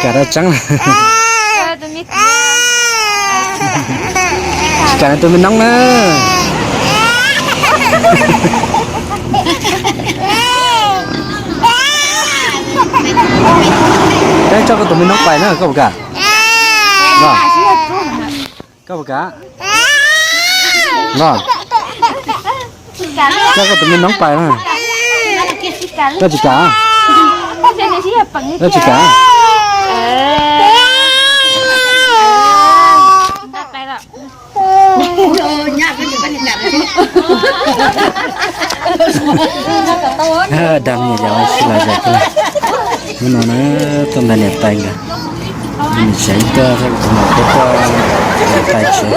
Kam dab tseeb. Tsis kam tus me noob na. Peb coj koj tus me noob pais na, koj puas kam? Koj puas kam? Los, coj koj tus me noob pais na. Koj tsis kam? Koj tsis kam? Dag me nyuam yaus ib si los zais kiag. Hnub no na, tuaj nrog niam tais nkawd, niam tsev tuaj, tus muam tuaj nrog niam tais tsev.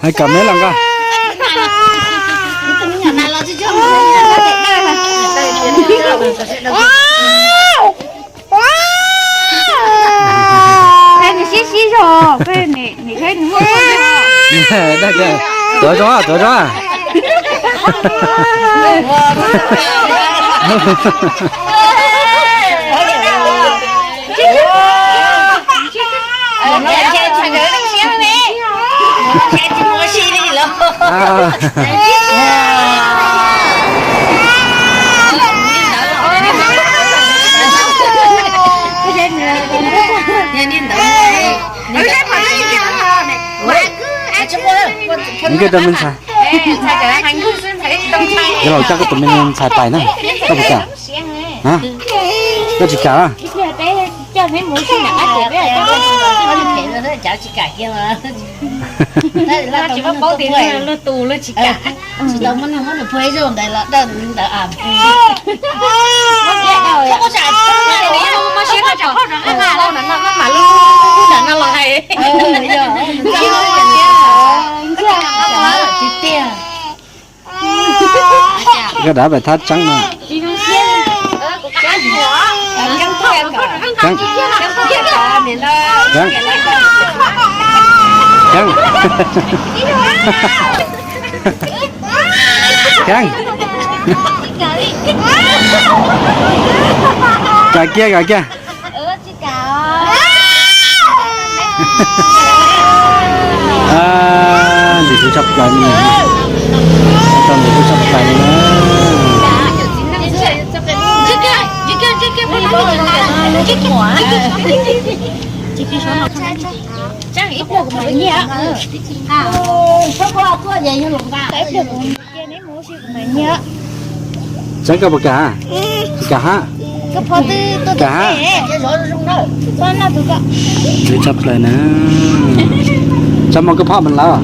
Hais kom me los nqa. Tuav zoo, tuav zoo. Nkawd tau me ntxhais. Yog los coj koj tus me ntxhais pais na, koj puas kam? Koj tsis kam? Koj dab pais thab tseeb no. Tseeb. Tseeb. Tseeb. Tseeb. Kam kiag, kam kiag. Ntxim hlub tshaj plaws, tau ntxim hlub tshaj plaws li na. Tseeb, koj puas kam? Kam hab. Kam hab. Hlub tshaj plaws na. Tso muab koj phauj mees lawm.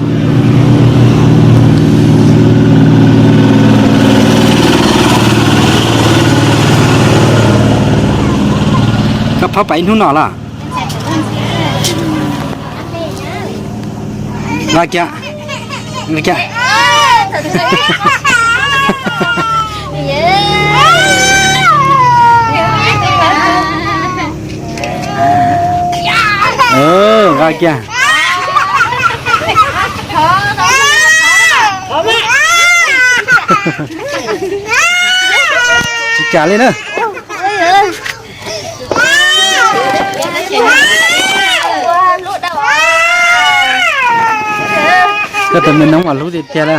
Koj phauj pais ib hnub no los? Nqa kiag, nqa kiag. Nqa kiag. Tsis kam li na. Koj tus me noob mas hlub tiag tiag na.